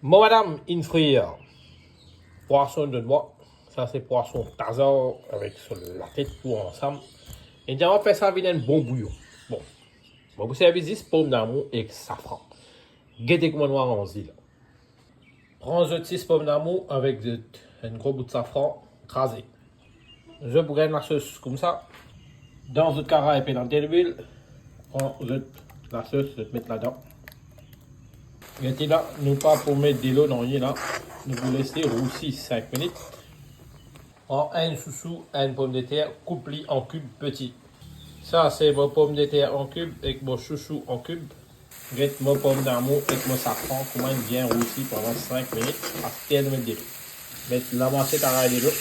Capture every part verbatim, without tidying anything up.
Mo madam inn frir pwason donn mwa. Sa se pwason tazar avek so latet tou ansam. E dir mo fer sa vinn enn bon bouyon. Bon, mo pou servi zis pomdamour ek safran. Gete kouma nou aranz li la. Pran zot sis pomdamour avek zot enn gro bout safran, kraze. Zot pou gagn lasos koumsa. Dan zot karay pena delwil, pran zot lasos, zot met ladan. Gete la, nou pa pou met delo nanye la. Nou pou les li rousi sink minit. Pran enn sousou, enn pomdeter, koup li an kib peti. Sa se mo pomdeter an kib ek mo sousou an kib. Get mo pomdamour ek mo safran kouma inn bien rousi pandan sink minit, aster nou met delo. Met lamwatie karay delo.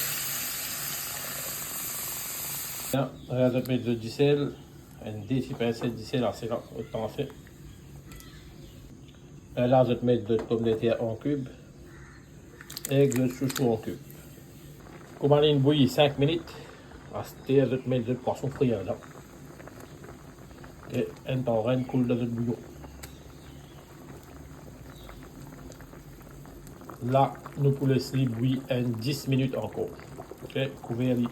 Lerla zot met zot disel, enn de ti pinse disel, ase la, otan ase. Lerla zot met zot pomdeter an kib ek zot sousou an kib. Kouma linn bouyi sink minit, aster zot met zot pwason frir ladan. Ok, enn par enn koul dan zot bouyon. La, nou pou les li bouyi enn dis minit ankor. Ok, kouver li.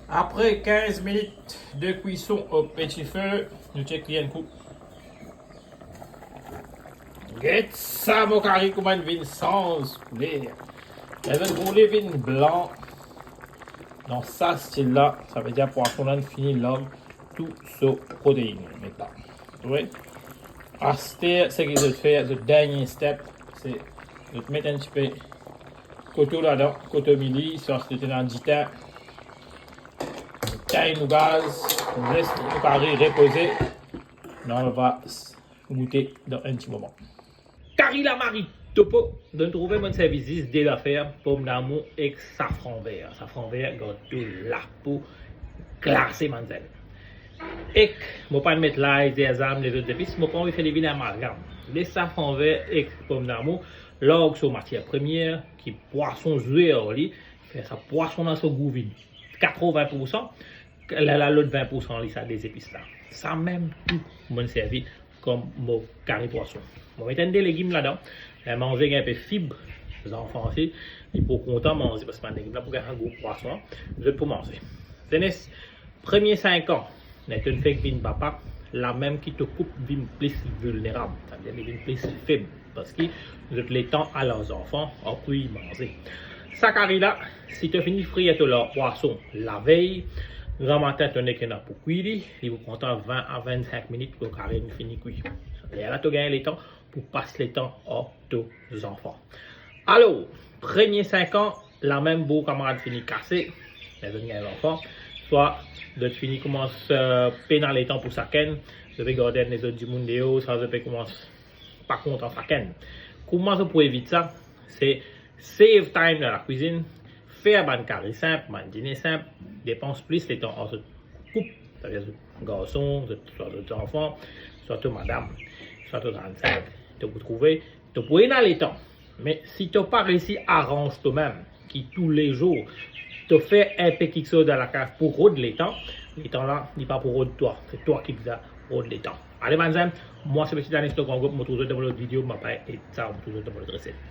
Apre kinz minit de kwison o peti fe, nou chek li enn kou. Get sa mo kari kouma inn vinn sanz kouler. Lerla kouma li vinn blan dan sa stil la, savedir pwason la inn fini larg tou so protein. Wi. Aster, seki zot fer, zot dernie step, se zot met enn tipe koto ladan, koto mili, swa si zot ena ditin. Tegn nou gaz, nou les nou kari repoze. Nou va goute dan enn ti moman. Kari lamari topo, donn trouve mo'nn servi zis de zafer, pomdamour ek safran ver. Safran ver gard to lapo klase, manzel. Ek mo pa'nn met lay, zinzam, lezot zepis, mo pa anvi fer li vinn amalgam. Les safran ver ek pomdamour larg so matier premier, ki pwason zwe ar li, fer sa pwason la so gou vinn katrovin poursan, lerla lot vin poursan li sa de zepis la. Samem tou mo'nn servi kom mo kari pwason. Mo met enn de legim ladan. Lerla manze gagn inpe fib, zanfan osi, li pou kontan manze, parski bann legim la pou gagn gou pwason, zot pou manze. Zenes, premie sink an, ler to'nn fek vinn papa, lamem ki to koup vinn plis vilnerab, savedir li vinn plis feb, parski zot letan al ar zanfan, ar kwi manze. Sa kari la, si to fini frir to la pwason lavey, gramatin to nek ena pou kwi li, li pou pran vin a vinn-sink minit pou kari inn fini kwi. Lerla to gagn letan pou pas letan ar to zanfan. Alor, premie sink an, lamem boug kamarad fini kase, ler zot gagn zanfan, swa zot fini koumans, eh, pena letan pou sakenn, zot pe gard enn lezot dimoun deor, sa zot pe koumans pa kontan sakenn. Kouma zot pou evit sa? Se save time dan lakwizinn, fer bann kari sinp, bann dine sinp, depans plis letan ar zot koup, savedir zot garson, zot, swa zot zanfan, swa to madam, swa to zanfan, to pou trouve, to pou ena letan. Me si to pa resi aranz tomem, ki toulezour to fer inpe kiksoz dan lakaz pou rod letan, letan la, li pa pou rod twa, se twa ki bizin rod letan. Ale bann zam, mwa se Mesi Danis, to gran group, mo trouv zot dan mo lot video, mo pa et sa, mo trouv zot dan mo lot reset.